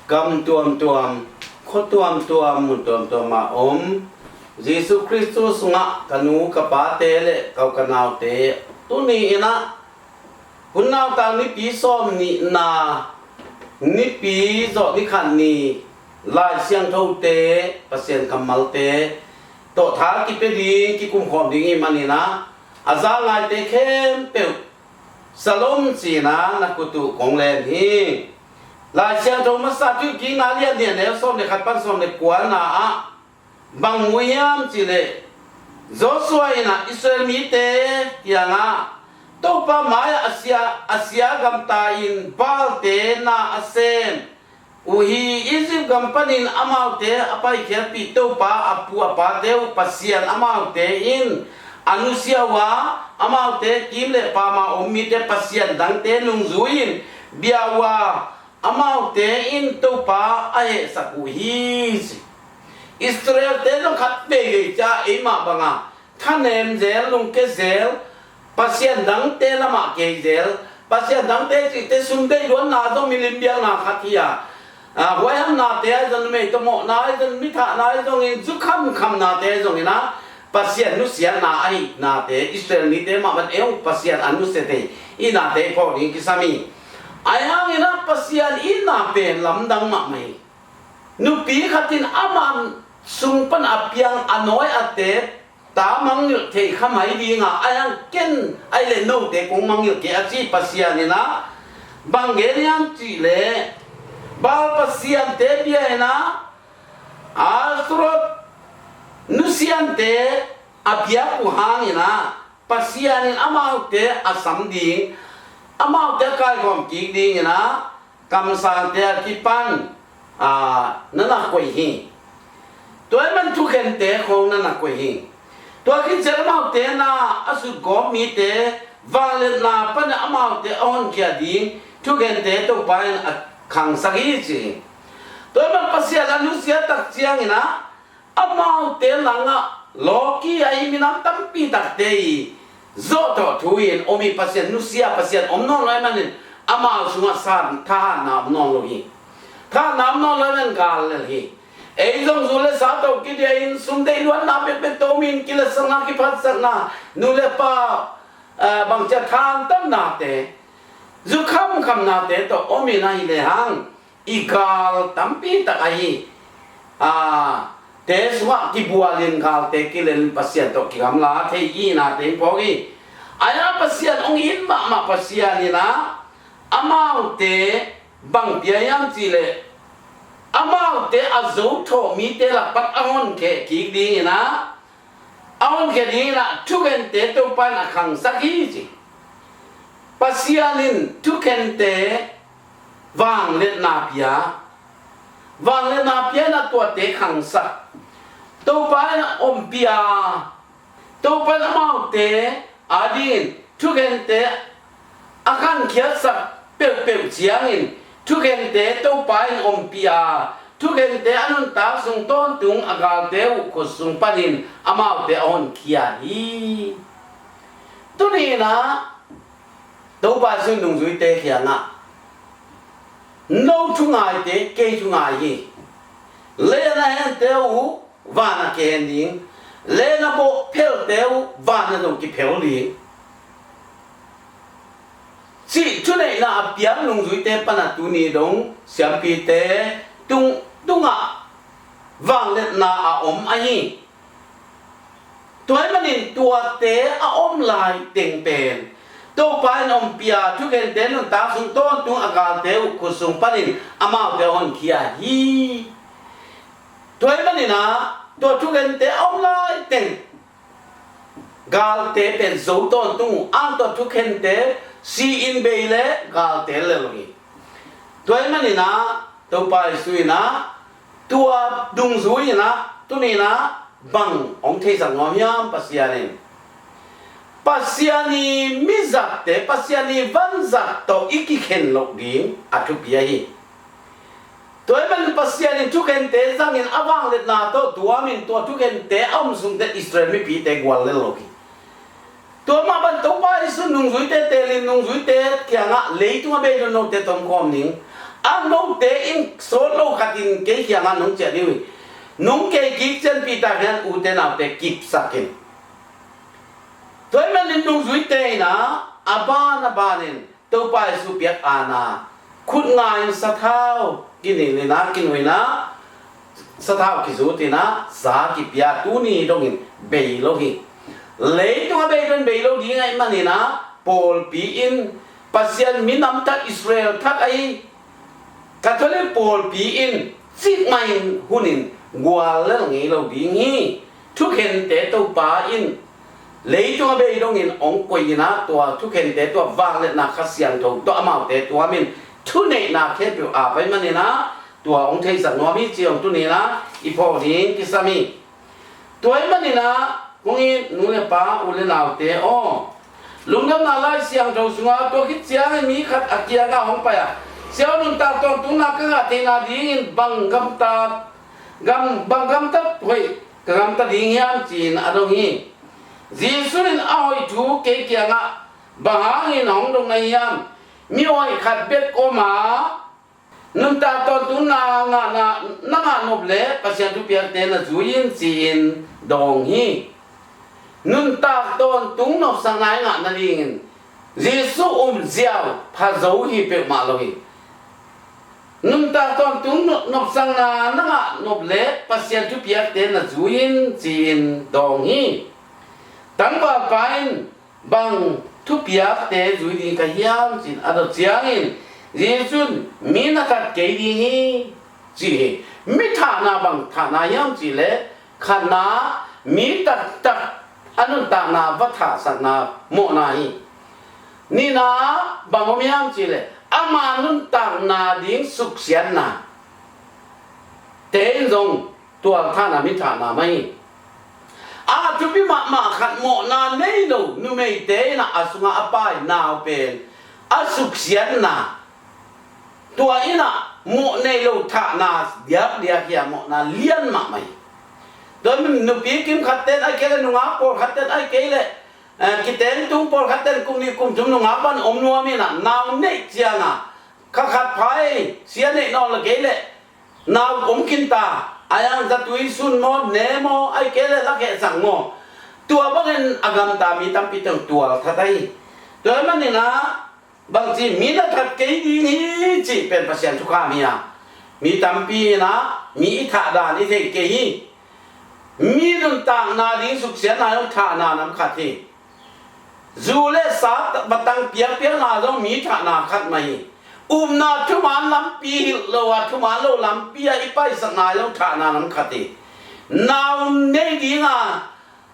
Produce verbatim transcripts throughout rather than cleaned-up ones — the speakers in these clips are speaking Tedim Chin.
Gam tuamtuam, khua tuamtuam, mun tuamtuam ah om Jesu Khrist sungah ka nu ka pate le ka u ka naute, tuni inah hun nautang nipi sawm nihna, nipi zawh ni khat ni Lai Siangthote, Pasian kammalte tawh tha kipia ding, kikumkhawm ding ih maninah a za ngaite khempeuh Shalom ci-inah na khut uh kong len hi. Lai Siangtho Masa Thuhilhkikna lian nih, a neu sawm le khat pan sawm le kuana ah bang mu hiam cihleh, Joshua inah Israel mite kiangah, Topa mai-ah a sia, a sia gamta-in Baalte na a sem uh hi. Egypt gam panin amaute a paikhiatpih Topa a pu a pate uh Pasian amaute in a nusia uh a, amaute kim le pama om mite pasian dangte nungzui-in bia uh a, amaute in Topa a hehsak uh hi, ci. Israelte zong khat veivei ciah eimah banga thanem zel, lungke zel, pasian dangte lamah kei zel. Pasian dangte cihte sum deih luatna zong milim biakna khat hi a, a, huaihamnate ahi zong, numei tawh mawhna ahi zong, mi thahna ahi zongin, zu khamkhamnate ahi zongin ah Pasian nusiatna ahi nate, Israel mite mah bang ei hong Pasian a nusiate ihnate phawk ding kisam hi. Ahi hanginah Pasian itna pen lamdang mahmah hi. Nupi khat in amah sung pan a piang a nawi a teet ta mangngilh thei kha mai dinga, ahi hang ken ahi le note kong mangngilh kei a ci Pasian inah bang gen hiam cihleh, Baal pasiante bia inah Ashtoreth nusiante a biak uh hanginah Pasian in amaute a sam ding, amaute a kaikhawm kik dinginah kamsangte a kipan, aa, na na koih hi. Tua ahih man thukhente khawng na na koih hi. Tua khit ciang amaute na a sutgawp mite vangliatna pan amaute a honkhia ding thukhente Topa in a khangsak hi ci hi. Tua ahih man Pasian a nusia tak cianginah amaute langah lawki a i minam tampi takte i zawhthawh thu-in om hi. Pasian nusia, Pasian om nawn lo ahih manin amau sungah san thahatna om nawn lo hi. Thahatna om nawn lo ahih manin gal lel hi. Ei zong zu le sa tawh kidiahin sum deih luatna pekpek tawh omin, kiletsakna, kiphatsakna, nu le pa, eh, bangcia thantatnate, zu khamkhamnate tawh omin ahih lehang i gal tampi tak ahi, a, te sungah kibualin galte kilelin Pasian tawh kigamla thei i nate in phawk hi. Ahi a Pasian hong it mahmah Pasian inah amaute bang pia hiam cihleh, amaute a zothawh mite lak pan a honkhia kik dinginah, a honkhia dinginah thukhente Topa in a khangsak hi ci. Pasian in thukhente vangliatna pia, vangliatna pia inah tuate khangsak. Topa in a ompih a, Topa in amaute adingin thukhente a khankhiatsak peuhpeuh ciangin thukhente Topa in ompih a, thukhente a nuntak sung tawntung a galte uh khut sung panin amaute a honkhia hi. Tuni inah Topa Jesu nungzuite kiangah, no thu ngaite kei thu ngai hi. Lei a na hente uh van ah kihen ding, lei a na bawh phelte uh van ah zong kiphel ding, cih thuneihna a piak nungzuite pan a tuni dong siampite tung, tungah vangliatna a om ahi. Tua ahih manin tuate a om lai teng pen Topa in ompih a, thukhente nuntak sung tawntung a galte uh khut sung panin amaute a honkhia hi. Tua ahih maninah tua thukhente a om lai teng galte pen zo tawntung uh, ang tua thukhente si-in bei le galte lel uh hi. Tua ahih maninah Topa Jesu inah tua dungzui inah tuni inah bang hong theisak nuam hiam Pasian in? Pasian i mizatte, Pasian i vanzat tawh i kikhen loh ding a thupi ahi. Tua ahih manin Pasian in thukhente zangin a vangliatna tawh tuamin tua thukhente a om sungte Israel mipite guallel lo hi. Tua mah bang Topa Jesu nungzuite telin nungzuite kiangah leitung a bei lo note tomkhawm ning, A note in sawt lo khatin kei kiangah nong ciah ding uh hi. Nong kei kik ciang Peter kiang ute naute kipsak in. Tua ahih manin nungzuite in ah a ban a banin Topa Jesu piak aana khut nga in sathau kinilh in ah, kinuih in ah, sathau kizut in ah, sa kipia, tuni dongin bei lo hi. Leitung a bei dong bei lo ding ahih manin ah pawlpi in, Pasian minam thak, Israel thak ahi Catholic pawlpi in cikmah in hun in guallel ngei lo ding hi. Thukhente Topa in leitung a bei dongin hong koih in ah, tua thukhente, tua vangliatna Kha Siangtho tawh amaute tuamin thuneihna khempeuh a pai manin ah, tua hong theisak nuam hi ci hong tuni in ah i phawk ding kisam hi. Tua ahih manin ah kong it nu le pa, u le naute aw, Lungdamna Lai Siangtho sungah tua khit ciangin mi khat a kiangah hong pai a, Siau, nuntak tawntungna ka ngah theihna dingin bang gamtat, gam, bang gamtat hoih ka gamta ding hiam, ci-in a dong hi. Jesu in a hoih thu kei kiangah bang hangin hong dong na hiam? Mi hoih khat bek om a, nuntak tawntungna ngahna, na ngah nop leh Pasian thupiakte na zui in, ci-in dawng hi. Nuntak tawntung nopsakna i ngah nadingin Jesu um ziau pha zo hi peuhmah lo hi. Nuntak tawntung no-, nopsakna na ngah nop leh Pasian thupiakte na zui in, ci-in dawng hi. Tangvalpa in bang thupiakte zui ding ka hiam, ci-in a dot ciangin Jesu in, mi na that kei ding hi, ci hi. Mi thahna bang thahna hiam cih leh, khatna, mi taktak a nuntakna va thahsakna mawhna hi. Nihna, bang om hiam cih leh, ama nuntakna ding suksiatna te in zong tualthahna, mi thahna mah hi. A thupi mahmah khat, mawhna nei lo numeite in ah a sungah a pai nau pen a suksiatna, tua in ah mawh nei lo thahna diakdiak hi a, mawhna lian mahmah hi. Tua nupi kim khat ten ahih kei leh, nungak pawlkhat ten ahih kei leh, eh, kiteng tung pawlkhat ten kum nih kum thum nungak bang om nuam in ah, nau neih ciang a, kha khat pha ei, sia neih nawn lo kei leh nau om khin ta, a yang zatui sun maw, ne maw, ahih kei leh lakhehsak maw, tua bangin a gamta mi tampi teng tual that ahi. Tua ahih manin ah, bangci, mi na that kei ding hi cih pen Pasian thukham hi a, mi tampi in ah mi i thah dan i thei kei hi. Mi nuntakna ding suksiatna zong thahna nam khat hi. Zu le sa batang piakpiakna zong mi thahna khat mah hi. Upna thuman lampi hilh lo a, thuman lo lampi ah i paisakna zong thahna nam khat hi. Nau nei ding a,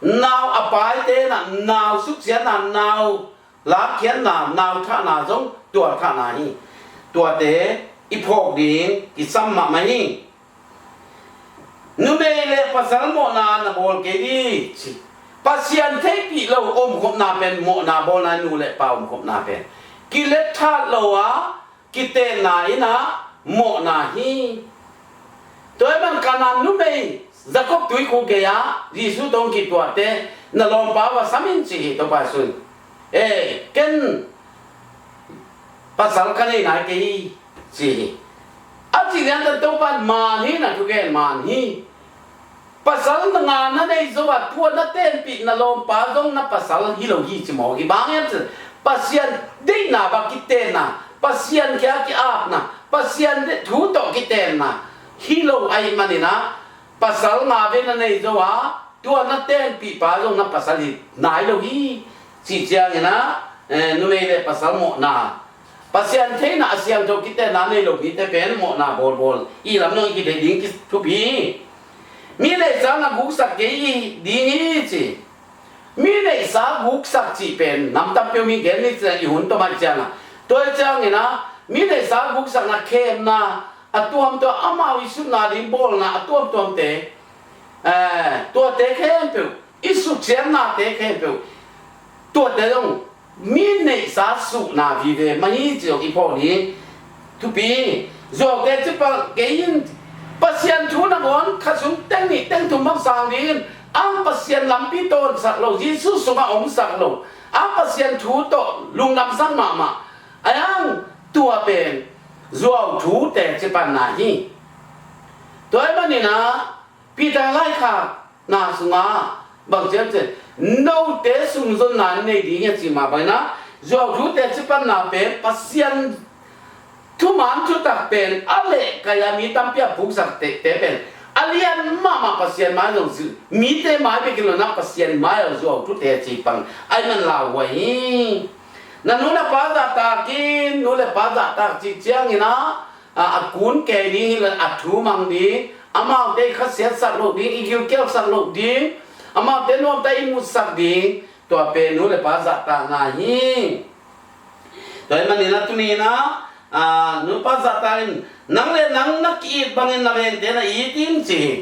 nau a paite in ah nau suksiatna, nau lakkhiatna, nau thahna zong tualthahna hi. Tuate i phawk ding kisam mahmah hi. Numei le pasal mawhna na bawl kei dih, ci. Pasian theihpih lo omkhopna pen mawhna bawlna, nu le pa omkhopna pen kilet that lo a, kitenna in ah mawhna hi. Tua ahih man Kanaan numei Jakob tuikhuk gei-ah Jesu tawh kituahte, na lawmpa va sam in, ci hi Topa Jesu in. Eh, ken pasal ka nei nai kei hi, ci hi. A cih lian tawh Topa in man hi, na thugen man hi. Pasal na nga na nei zo a, tua na tenpih na lawmpa zong na pasal hi lo hi, ci mawk hi. Bang hiam cih leh Pasian deihna bang kitenna, Pasian kiang a ki-apna, Pasian thu tawh kitenna hi lo ahih manin ah, pasal nga vei na nei zo a, tua na tenpihpa zong na pasal hi nai lo hi, cih ciangin ah, eh, numei le pasal mawhna, Pasian theihna, a siangtho kitenna nei lo mite pen mawhna bawlbawl i lam dong i kithei ding kithupi hi. Mi neihsa na guksak kei ding hi, ci. Mi neihsa guksak cih pen nam tampi om hi, gen ni ci-in i hun tawm ahih ciangin ah. Tua ahih ciangin ah, mi neihsa guksakna, khemna, a tuamtuam, amau i sutna ding bawlna a tuamtuamte, eh, tuate khempeuh, i suksiatnate khempeuh, tuate zong mi neihsa suhna vive mah hi, ci zong i phawk ding thupi hi. Zuaute ci pah kei in, Pasian thu nangawn kha sung teng nih teng thum bang sang dingin, ang Pasian lampi tawnsak lo, Jesu sungah omsak lo, ang Pasian thu tawh lungdamsak mahmah, a yang tua pen zuau thu teci panna hi. Tua ahih manin ah Peter laikhakna sungah bang ci hiam cih leh, note sumzonna nei ding hi a ci mah bangin ah, zuau thu teci panna pen Pasian thuman thutak pen a lehkai a mi tampi a puksak tehte pen a lian mahmah Pasian mai zong zil, mite mai bek hi lo in ah Pasian mai a zuau thu teci pang ahih man lauhuai hi. Na nu na pa zahtak in, nu le pa zahtak cih ciangin ah, a, a kun kei ding hi lo in a thu mang ding, amaute i khasiatsak loh ding, i gilkialsak loh ding, amaute nuamta i mutsak ding, tua pen nu le pa zahtakna hi. Tua ahih manin ah tuni in ah, a, nu pa zahtak in, nang le nang na ki-it bangin na vengte na it in ci hi.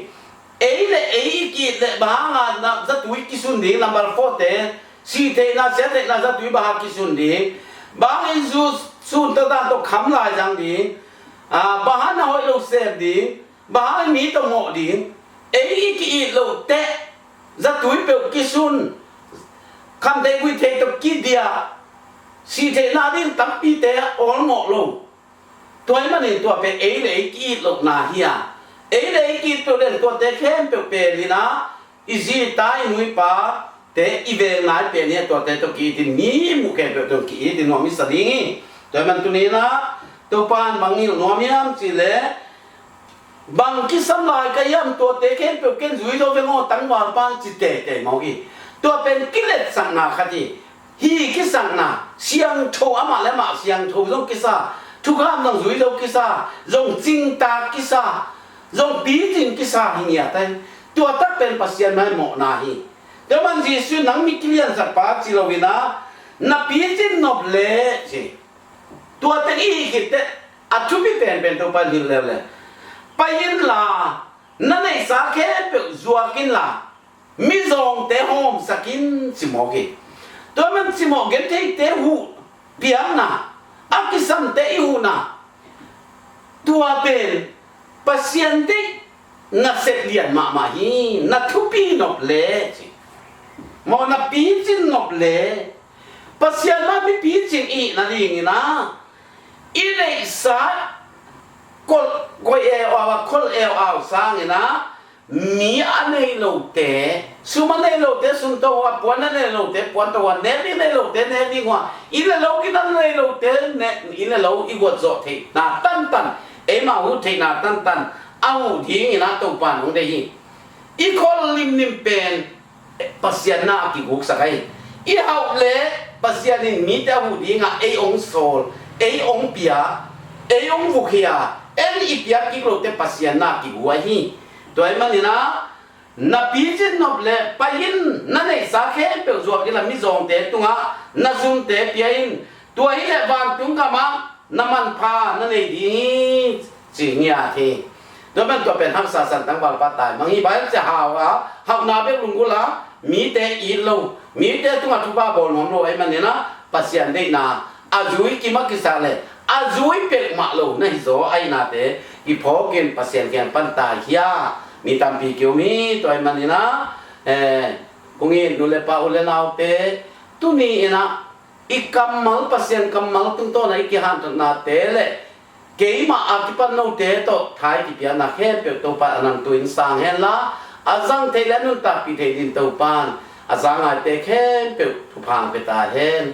Ei le ei i ki-it leh bang hanga na zatui kisun ding, number four te, sih theihna, sia theihna zatui bang hanga kisun ding, bang hanga in zu sun tawh dan tawh kham lai zang ding, a, bang hanga na hoih lo sem ding, bang hanga in mi tawh mawh ding, ei i ki-it loh teh zatui peuh kisun, kham thei guih thei tawh kidiah, sih theihna ding tampite awlmawh lo. Tua ahih manin tua pen ei le ei ki-it lohna hi a, ei le ei ki-it peuh leng tuate khempeuh pen in ah i zi i ta i nu i pate i vengna i pen hi a, tuate tawh ki-it in, mi muh khempeuh tawh ki-it in nuam i sa ding hi. Tua ahih man tuni in ah Topa in bang hilh nuam hiam cih leh, bang kisam lai ka hiam, tuate khempeuh ken zui zo veng aw, tangvalpa in ci teitei mawk hi. Tua pen kiletsakna khat hi. Hih kisakna, siangtho, amah le amah siangtho zong kisa, thukham zong zui zo kisa, zong cingtak kisa, zong picin kisa hi ngiat hi. Tua tak pen Pasian mai mawhna hi. Tua man Jesuh in nang mi kiliansakpa ci lo in ah, na picin nop leh ci. Tua teng i hih khit teh a thupi penpen Topa in hilh leuleu. Pai inla, na neihsa khempeuh zuak inla, mizawngte hawmsak in ci mawk hi. Tua man ci mawk, gentheite huh piakna, a kisamte i huhna, tua pen Pasian deih nasep lian mahmah hi. Na thupi nop leh ci. Maw, na picin nop leh, Pasian mai mi picin i hih nadingin ah, i neihsa kol, koi eu au a, kol eu au sangin ah, mi a nei lote, sum a nei lote sum tawh hua, puan a nei lote puan tawh hua, nek ding nei lote nek ding hua, inn le lo kinan nei lote nek, inn le lo i guat zawh theihna tantan, eimah huh theihna tantan a huh dingin ah Topa in hong deih hi. I khol limlim pen Pasian na a kiguksak ahi. I hauh leh Pasian in mite a huh dingah ei hong sawl, ei hong pia, ei hong vukhia, en i piak kik lote Pasian na a kigu ahi. Tua ahih manin ah, na picin nop leh pai in, na neihsa khempeuh zuak inla mizawngte tungah na zunte pia in. Tua hi leh vantung gamah na manpha na nei ding hi, ci ngiat hi. Tua pen, tua pen haksa san tangvalpa taimang hi. Bible ci hau a, hauhna bek lunggulh a, mite it lo, mite tungah thupha bawl nuam lo ahih manin ah, Pasian deihna a zui kim a kisak leh a zui peuhmah lo na hizaw ahihnate kiphawkin Pasian kiang pan tai hi a, mi tampi ki-om hi. Tua ahih manin ah, eh, kong it nu le pa, u le naute, tuni in ah i kammal, Pasian kammal tungtawn a i kihanthawnate le keimah a kipan note tawh tha i kipiakna khempeuh Topa in a nangtu in sang henla, a zang thei le a nuntakpih thei dingin Topa in a za ngaite khempeuh thupha hong pia ta hen.